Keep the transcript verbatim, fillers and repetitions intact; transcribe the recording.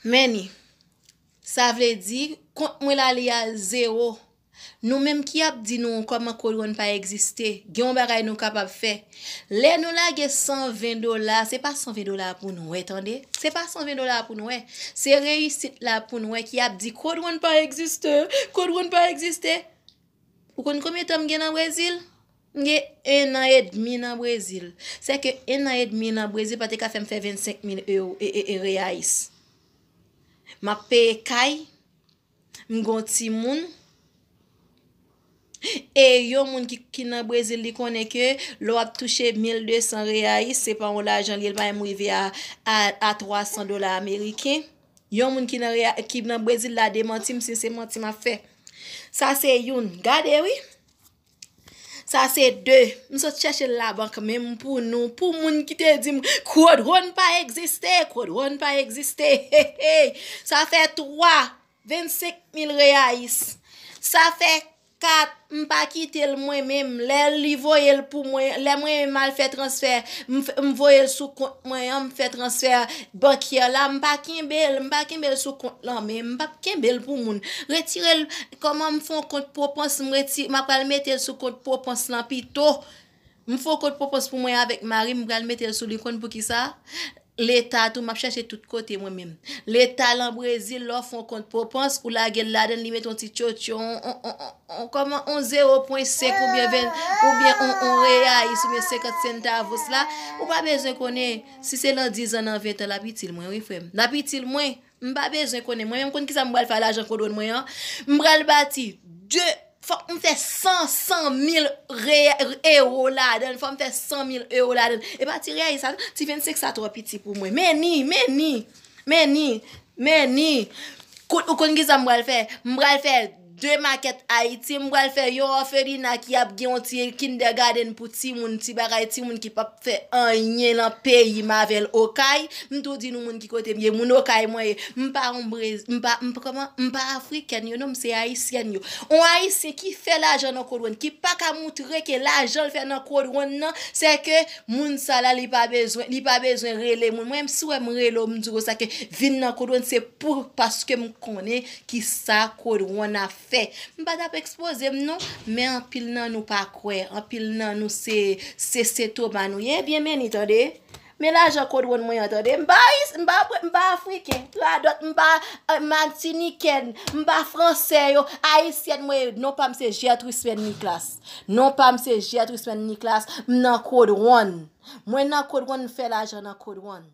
Many, sa vle di, kont mwen la li a zewo. Nou menm ki ap di nou kòman Code One pa egziste, gen yon bagay nou kapab fè. Lè nou lage san ven dola, se pa san ven dola pou nou wè, tande. Se pa san ven dola pou nou wè. Se reyisit la pou nou wè ki ap di Code One pa egziste, Code One pa egziste. Ou konn konbyen tan m gen nan Brezil? M gen en an edmi nan Brezil. Sèke en an edmi nan Brezil pa te ka fè m fè vennsenk mil ewo, e, e, e, reyais. M ap peye kay, m gon timoun. E yon moun ki, ki nan Brezil, li konnen ke lè w ap touche mil de san reyais, se pa yon lajan li ye, l pa menm rive a, a, a twa san dola ameriken. Yon moun ki nan, reya- ki nan Brezil la demanti m si se manti m ap fè. Sa se youn. Gade wi. Sa se de. M sot chèche l labank menm pou nou. Pou moun ki te di m, Code One pa egziste, Code One pa egziste. Hey, hey. Sa fè twa. Vennsenk mil reyais. Sa fè kat, m pa kite l mwen menm. Lè li voye l pou mwen, lè mwen menm al fè transfè, m, f- m voye l sou kont mwen an, m fè transfè bankyè la, m pa kenbe l, m pa kenbe l sou kont lan, men m p ap kenbe l pou moun. Retire l, kòman m fè yon kont pwopans, m reti, m ap pral mete l sou kont pwopans lan pito. M fè yon kont pwopans pou mwen avèk mari m, m pral mete l sou li, konn poukisa? Leta tou, m ap chèche tout kote mwen menm. Leta lan Brezil, lè w fè yon kont pwopans, ou lage l ladan l, li mete yon ti tchotcho, on, on, on, on, on, kòman, on zewo pwen senk oubyen ven, oubyen on, on reyais, oubyen senkant sentavos la. Ou pa bezwen konnen si se lan diz an, nan ven tan, l ap itil mwen, wi, frè m. L ap itil mwen. M pa bezwen konnen. Mwen menm konn kisa m pral fè a lajan Code One mwen an. M pral bati de, fòk m fè san, san mil re- ewo ladan l. Fòk m fè san mil ewo ladan l. E pa ti reyais sa, ti vennsenk sa twò piti pou mwen. Many, Many, Many, Many. Kout, ou konn kisa m pral fè? M pral fè de makèt Ayiti, m pral fè yon òfelina ki ap gen yon ti kindergarten pou timoun, ti bagay timoun ki p ap fè anyen lan peyi m avè l Okay. M tou di nou moun ki kote m ye, moun Okay mwen ye. M pa yon brez, m pa, m pa, kòman, m pa afrikèn yo, non, m se ayisyèn yo. Yon ayisyen ki fè lajan nan Code One, ki pa ka moutre ke lajan l fè nan Code One nan, se ke moun sa la, li pa bezwen, li pa bezwen rele moun. Mwen menm, si w wè m rele w, m di w sa ke vin nan Code One, se pou, paske m konnen kisa Code One ap fè. M pa t ap ekspoze m non, men anpil nan nou pa kwè, anpil nan nou se, se, se Sentoma nou ye. Ebyen, Many, tande. Men lajan Code One mwen an, tande. M pa ayis, m pa, m pa afriken, radòt, m pa, eh, matinikèn, m pa fransè yo, ayisyèn mwen ye. Non pa m se Gertrude Sven Nicolas. Non pa m se Gertrude Sven Nicolas, m nan Code One. Mwen nan Code One, m fè lajan nan Code One.